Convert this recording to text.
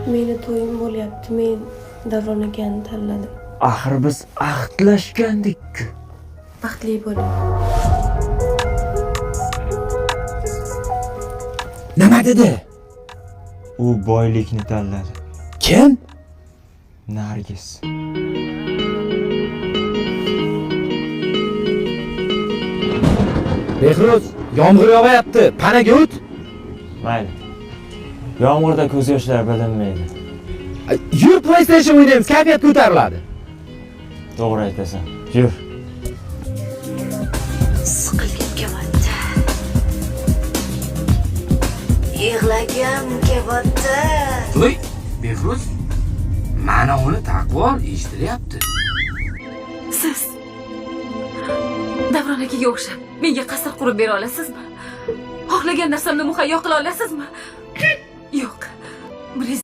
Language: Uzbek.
Meni to'yim bo'lyapti. Men Davron akani tanladim. Axir biz ahdlashgandik-ku. Baxtli bo'ling. Nima dedi? U boylikni tanladi. Kim? Nargiz. Behruz, yomg'ir yog'ayapti. Panaga o't. Mayli. Yomg'irda ko'z yoshlar bilinmaydi. Yur, PlayStation o'ynaymiz, kayfiyat ko'tariladi. To'g'ri aytasan. Yur. Siqilgim kelyapti. Yig'lagim kelyapti. Voy, Behruz, mana uni taqvor eshitilyapti. Siz Davron akaga o'xshab menga qasr qurib bera olasizmi? Xohlagan narsamni muhayyo qila olasizmi? Yo'q.